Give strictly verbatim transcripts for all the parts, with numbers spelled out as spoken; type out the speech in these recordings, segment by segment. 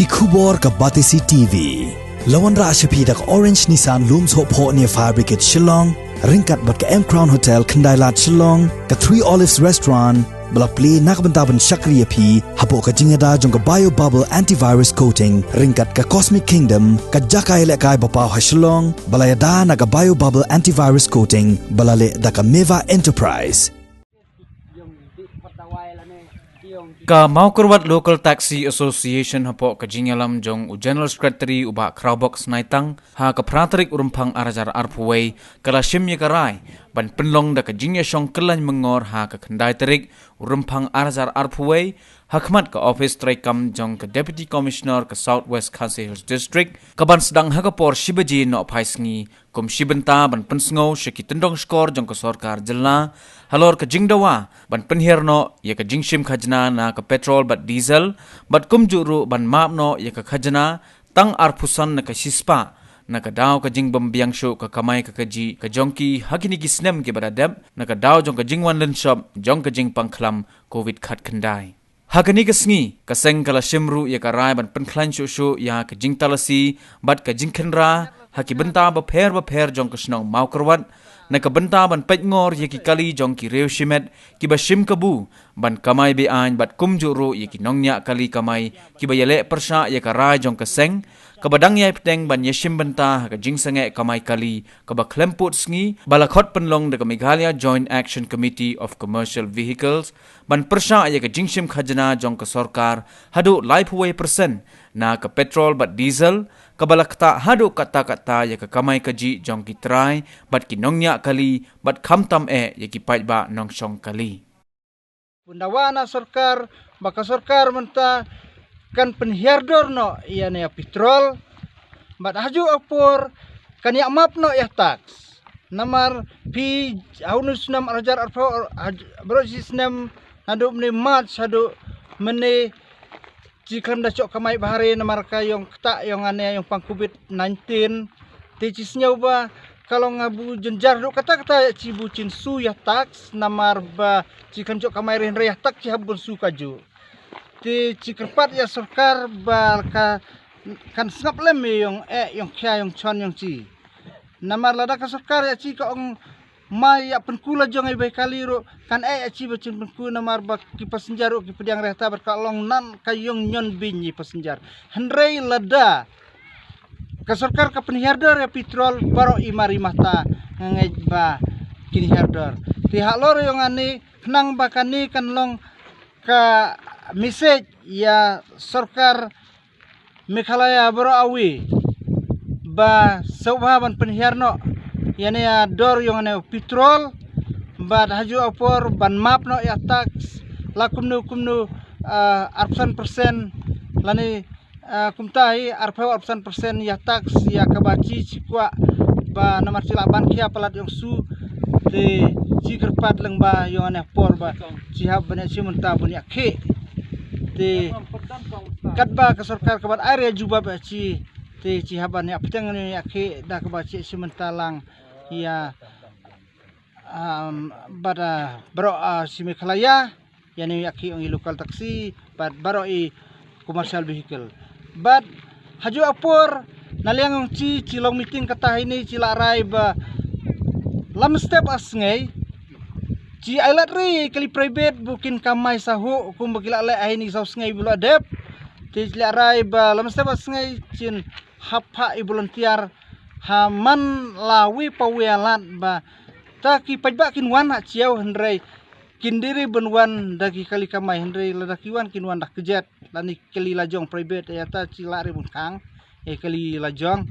Ki khubor ka Batesi T V. La wanrah sha phi da ka Orange Nissan Lum Sohphoh near Fire Brigade Shillong, ryngkat bad ka M Crown Hotel Khyndailad Shillong, ka Three Olives Restaurant, ba la plie na ka bynta ban shakri ïa phi hapoh ka jingïada jong ka Bio Bubble Antivirus Coating, ryngkat ka Cosmic Kingdom, ka jaka ïalehkai ba paw ha Shillong, ba la ïada na ka Bio Bubble Antivirus Coating, ba la leh da ka Meva Enterprise. Ka Mawkyrwat Local Taxi Association hapoh ka jingïalam jong u General Secretary u Bah Khrawbok Snaitang, ha ka phra tarik u Rymphang ar hajar arphew wei, ka la shim ïa ka rai ban pynlong da ka jingïashong kyllaiñ myngor ha ka khyndai tarik u Rymphang ar hajar arphew wei, ha khmat ka ophis treikam jong ka Deputy Commissioner ka South West Khasi Hills District, ka ban sdang ha ka por shi baje nohphai sngi, kum shi bynta ban pynsngew sha ki tyndong shkor jong ka sorkar jylla halor ka jingdawa ban pynhiar noh ïa ka jingshim khajna na ka petrol bad diesel, bad kumjuh ruh ban map noh ïa ka khajna tang arphew san na ka shispah, na ka daw ka jingbym biang shuh ka kamai ka kajih ka jong ki ha kine ki snem kiba la dep, na ka daw jong ka jingwan lynshop jong ka jingpang khlam Covid khatkhyndai. Ha kane ka sngi, ka seng ka la shim ruh ïa ka rai ban pynkhlaiñ shuh shuh ïa ka jingtalasi bad ka jingkhynra ha ki bynta bapher bapher jong ka shnong Mawkyrwat, na ka bynta ban peit ngor ïa ki kali jong ki riew shimet kiba shim kabu ban kamai be-aiñ, bad kumjuh ruh ïa ki nongñiah kali kamai kiba ïaleh pyrshah ïa ka rai jong ka seng, kaba dang ïai bteng ban ïashim bynta ha ka jingsangeh kamai kali kaba khlem pud sngi, ba la khot pynlong da ka Meghalaya Joint Action Committee of Commercial Vehicles, ban pyrshah ïa ka jingshim khajna jong ka sorkar haduh laiphew wei persen na ka petrol bad diesel, kaba la ktah haduh katta katta ïa ka kamai kajih jong ki trai bad ki nongñiah kali, bad khamtam eh ïa ki paidbah nongshong kali. Pyndawa na sorkar, ba ka sorkar mynta kan pynhiar dor noh ïa ne ïa petrol, bad hajuh apor kan ïa map noh ïa tax. Namar phi ha une u snem ar hajar arphew, haj-, baroh shi snem naduh mynne March haduh mynne, chi khlem da shoh kamai bahari namar ka ïong ktah ïong ane ïong pang Covid nineteen. Te chi sngew ba ka long abu jynjar ruh kata kata ïa chi bu chin su ïa tax namar ba chi khlem shoh kamai, hynrei ïa tax chi hap bun su kajuh. Te chi kyrpad ïa sorkar ba ka kan sngap lem ïa ïong eh ïong khia ïong chon ïong chi. Namar lada ka sorkar ïa chi ka ong ma ïa pynku la jong ïa bai kali ruh kan eh ïa chi ba chin pynku namar ba ki passenger ruh ki pdiang reh ta bad ka long nan ka ïong ñion beiñ ïa passenger. Hynrei lada ka sorkar ka pynhiar dor ïa petrol baroh i mar i mata nga ngeit ba kin hiar dor. Te halor ïong ani khnang ba kane kan long ka message ïa sorkar Meghalaya baroh awi ba sngewbha ban pynhiar noh ïa ne ïa dor ïong ane petrol, bad hajuh apor ban map noh ïa tax la kumno kumno, ah, arphew san persen lane, ah, kumta hi arphew arphew san persen ïa tax ïa kaba chi chi kwah ba namar chi lah ban khia palat ïong su. Te chi kyrpad lyngba ïong ane por ba chi hap ban ïa chi mynta ban ïa khie. Te katba ka sorkar ka ban ai ïa jubab ïa chi, te chi hap ban ïa pteng ne ïa khie da kaba chi chi mynta lang ïa, um, bad, ah, baroh, ah, shi Meghalaya ïa ne ïa khie ong i local taxi bad baroh i commercial vehicle. Bad hajuh apor na liang ong chi chi long meeting kata hi ni chi lah rai ba lam step a sngi chi ai lad ri kali private bu kin kamai sahu kum ba ki lah leh ai ni saw sngi bu lah dep. Te chi lah rai ba lam step a sngi chin hap ha i volunteer ha man la wi pa wi alat ba ta ki paidbah kin wan ha chiaw, hynrei kin diri ban wan da ki kali kamai, hynrei lada ki wan kin wan da kjet lane kali la jong private ïa ta chi lah ri bun khang ïa kali la jong.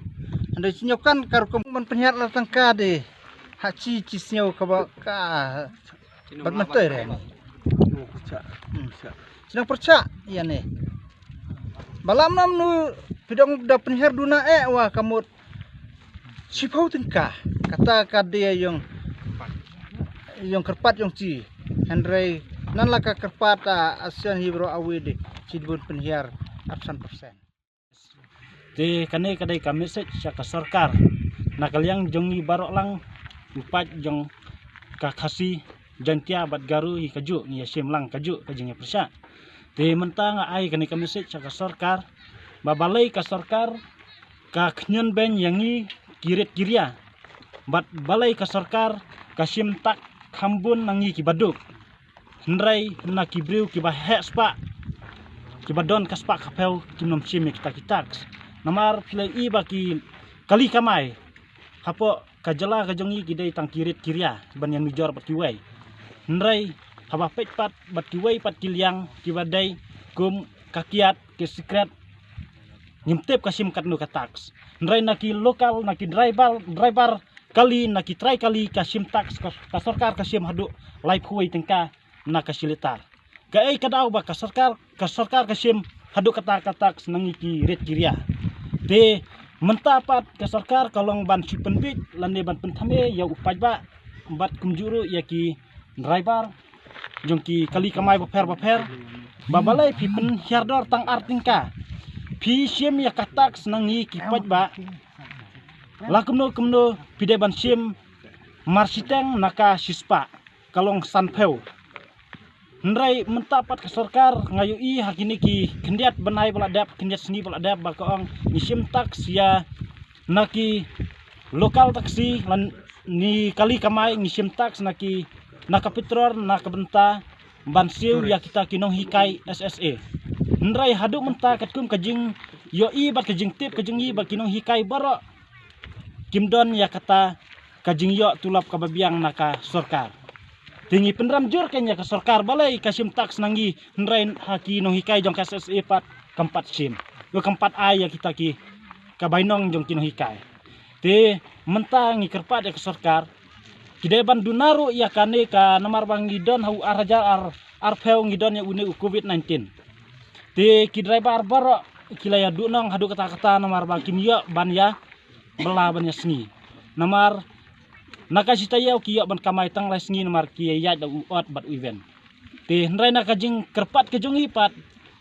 Hynrei chi ñiew kan ka rukom ban pynhiar la tangka de ha chi chi sngew kaba ka bat man te re ni. Hmm. Chi nang pyrchah ïa ne. Ba lam nam nu pidong da pynhiar duna eh wa ka mut shiphew tyngka kata ka de ïong ïong kyrpad ïong chi. Hynrei nan la ka kyrpad a asian hi baroh awi de chi dbun pynhiar arphew san persen. Te kane ka dei ka message sha ka sorkar na ka liang jong ngi baroh lang u paid jong ka Khasi, Jaintia bad Garo hi kajuh ngi ïa shim lang kajuh ka jingïapyrshah. Te mynta nga ai kane ka message sha ka sorkar ba balei ka sorkar ka khñiot beiñ ïa ngi ki rit ki ria, bad balei ka sorkar ka shim tax kham bun na ngi ki baduk. Hynrei na ki briew kiba heh spah, kiba don ka spah ka phew, kim nym shim ïa kita ki tax. Namar phi la ïohi ba ki kali kamai hapoh ka jylla ka jong ngi ki dei tang ki rit ki ria ban ïanujor bad kiwei. Hynrei haba peit pat bad kiwei pat ki liang kiba dei kum ka kiad, ki sikret, ngim tip ka shim katno ka tax. Hynrei na ki local, na ki driver, driver kali, na ki trai kali ka shim tax, ka, ka sorkar ka shim haduh laiphew wei tyngka na ka shi litar. Kaei ka daw ba ka sorkar, ka sorkar ka shim haduh kata ka tax na ngi ki rit ki ria? Te mynta pat ka sorkar ka long ban shu pynbit lane ban pynthame ïa u paidbah bad kumjuh ruh ïa ki driver jong ki kali kamai bapher bapher, ba balei phi pynhiar dor tang ar tyngka, phi shim ïa ka tax na ngi ki paidbah, la kumno kumno phi dei ban shim marshiteng na ka shispah, ka long sanphew. Hynrei mynta pat ka sorkar, nga ïohi ha kine ki khyndiat bnai ba la dep, khyndiat sngi ba la dep, ba ka ong ngi shim tax ïa na ki local taxi, lane kali kamai, ngi shim tax na ki, na ka petrol, na ka bynta ban siew ïa kita ki nonghikai S S A. Hynrei haduh mynta katkum ka jingïohi bad ka jingtip ka jong ngi ba ki nonghikai baroh kim don ïa kata ka jingïoh tulop kaba biang na ka sorkar. Te ngi pynrem jur keiñ ïa ka sorkar, balei ka shim tax na ngi, hynrei ha ki nonghikai jong ka S S A pat kam pat shim, kam pat ai ïa kita ki, ka bainong jong ki nonghikai. Te mynta ngi kyrpad ïa ka sorkar, ki dei ban duna ruh ïa kane ka, namar ba ngi don ha u ar hajar ar, arphew ngi don ïa une u covid nineteen. Te ki driver baroh ki la ïa duhnong haduh katta katta, namar ba kim ïoh ban ïa bylla ban ïa sngi. Namar na ka shi taïew ki ïoh ban kamai tang lai sngi, namar ki ïa ïaid da u odd bad u even. Te hynrei na ka jingkyrpad ka jong ngi pat,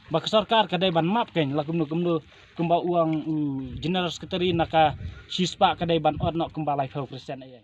ba ka sorkar ka dei ban map keiñ, la kumno kumno, kumba u ong u General Secretary, na ka shispah ka dei ban odd noh kumba laiphew percent ïa.